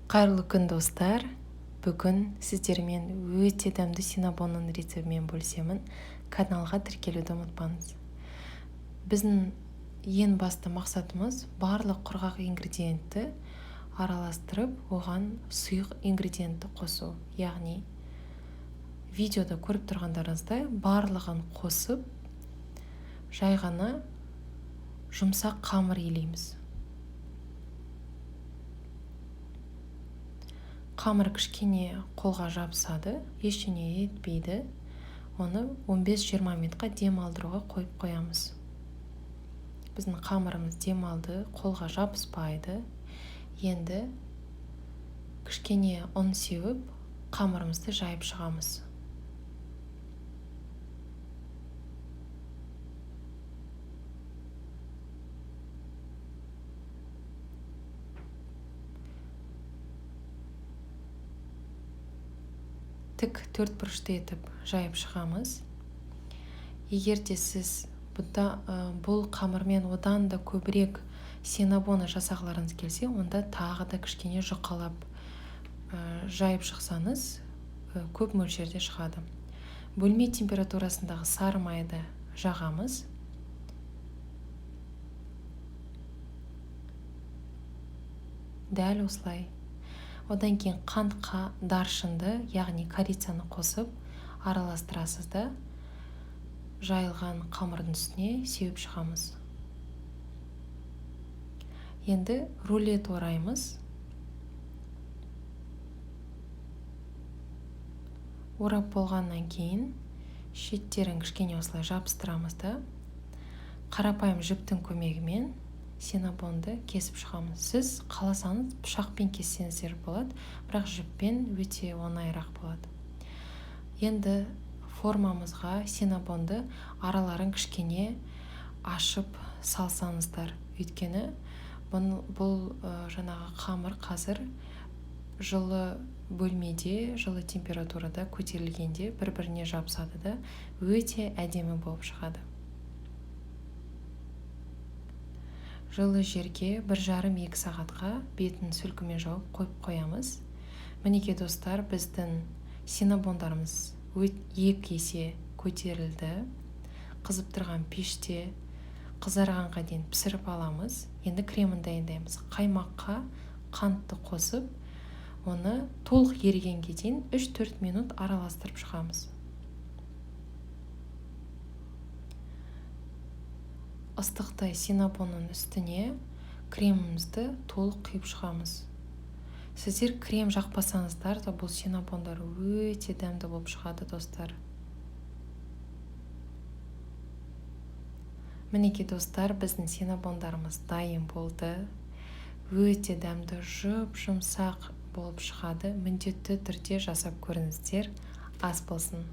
Қайырлы күн, достар! Бүгін сіздермен өте дәмді синнабонның рецептімен бөлісемін. Каналға тіркелуді ұмытпаңыз. Біздің ең басты мақсатымыз — барлық құрғақ ингредиентті араластырып, оған сұйық ингредиентті қосу. Яғни видеода көріп тұрғандарыңыздай, барлығын қосып, жай ғана жұмсақ қамыр илейміз. Қамыр кішкене қолға жабысады, ештеңе етпейді. Оны 15-20 минутқа дем алдыруға қойып қоямыз. Біздің қамырымыз дем алды, қолға жабыспайды. Енді кішкене ұн сеуіп, қамырымызды жайып шығамыз. Тік төрт бұрышты етіп жайып шығамыз. Егер де сіз бұл қамырмен одан да көбірек синнабоны жасағыларыңыз келсе, онда тағы да кішкене жұқалап жайып шықсаңыз, көп мөлшерде шығады. Бөлме температурасындағы сары майды жағамыз. Дәл осылай. Одан кейін қантқа даршынды, яғни корицаны қосып араластырасыз да, жайылған қамырдың үстіне сеуіп шығамыз. Енді рулет ораймыз. Орап болғаннан кейін шеттерін кішкене осылай жабыстырамыз да, қарапайым жіптің көмегімен синнабонды кесіп шығамыз. Сіз қаласаңыз, пышақпен кессеңіздер болады, бірақ жіппен өте оңайырақ болады. Енді формамызға синнабонды араларын кішкене ашып салсаңыздар, өйткені бұл жаңағы қамыр қазір жылы бөлмеде, жылы температурада көтерілгенде бір біріне жабысады да, өте әдемі болып шығады. Жылы жерге 1,5-2 сағатқа бетін сүлгімен жауып қойып қоямыз. Мінекей, достар, біздің синнабондарымыз екі есе көтерілді. Қызып тұрған пеште қызарғанға дейін пісіріп аламыз. Енді кремін дайындаймыз. Қаймаққа қантты қосып, оны толық ерігенге дейін 3-4 минут араластырып шығамыз. Ыстықтай синнабонның үстіне кремімізді толық құйып шығамыз. Сіздер крем жақпасаңыздар да, бұл синнабондар өте дәмді болып шығады, достар. Мінекей, достар, біздің синнабондарымыз дайын болды. Өте дәмді, жұп жұмсақ болып шығады. Міндетті түрде жасап көріңіздер. Ас болсын!